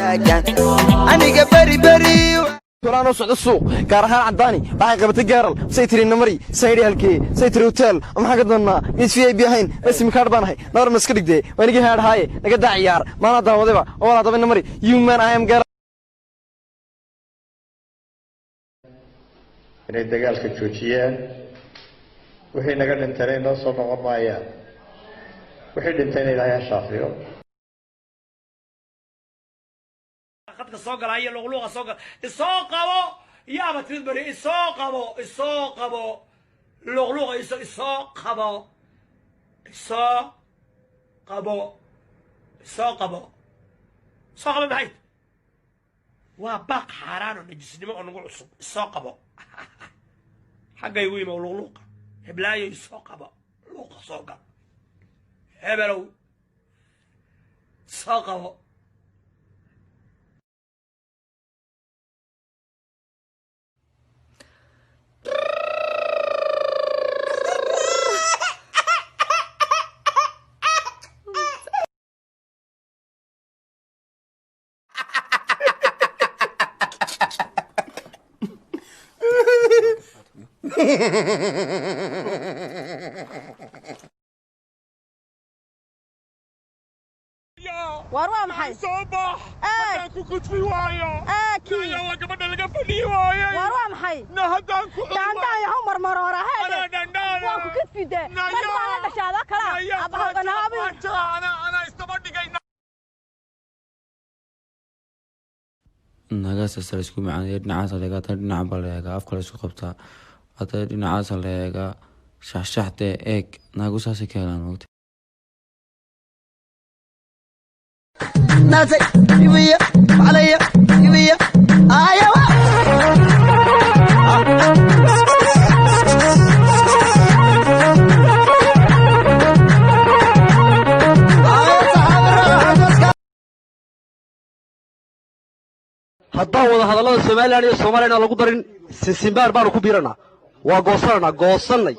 Aniga beri beri. Anoo socda suuq, gaar ahaan Caddaani, waxay qabatay gaaral. Say tiri namari, sayidhi halkee, say tiri hotel. Maxaan ka doonnaa? Mis VIP ahayn, ma SIM card baan ahay, nabar ma iska dhigdee? Waa nigi haadhaaye, naga daa ciyaar maanaa daawadayba oo walaa daba namari. You man, I am girl. Inay dagaalka joojiyaan. Wixii naga dhintayna inoo soo noqon maayaan, wixii dhintayna Ilaahay ha shaafiyo. Khadka soo gala iyo luqluuqa soo gala, isoo qabo. Yaaba timid bari, isoo qabo, isoo qabo, luqluuqa isoo qabo, isoo qabo, isoo qabo, isoo qabo. Maxay waa baaq xaaraan oo najisnimo oo nagu cusub. Isoo qabo, xagga igu yima luqluuqa, heblaayo isoo qabo, luuqa soo gal, hebelow soo qabo. War waa maxay? Soo bax haddaan ku kudfi waayo. Aakii. Waa gabadha laga fadhiyi waayey. War waa maxay? Na haddaan ku Dhaandhaan yahow, marmaroora heede. Anaa dhandhaana. Waan ku kidfide. Rag baa la dhashaada kala abahaganaabi. Anaa isdaba dhigayna. Nagaasasa la isku macaanaya, dhinacaasa la eegaa, haddana dhinacan baa la eegaa, afka la isku qabtaa, haddana dhinacaasa la eegaa, shaxshaxdee eeg, naagu saasay ka helaan mogta. Naasay ibiya calaya ibiya ayawa. Haddaan wada hadallada Somalilan iyo Soomaaliyana lagu darin, sinsimbaar baanu ku biiranaa, waa goosananaa, goosannay.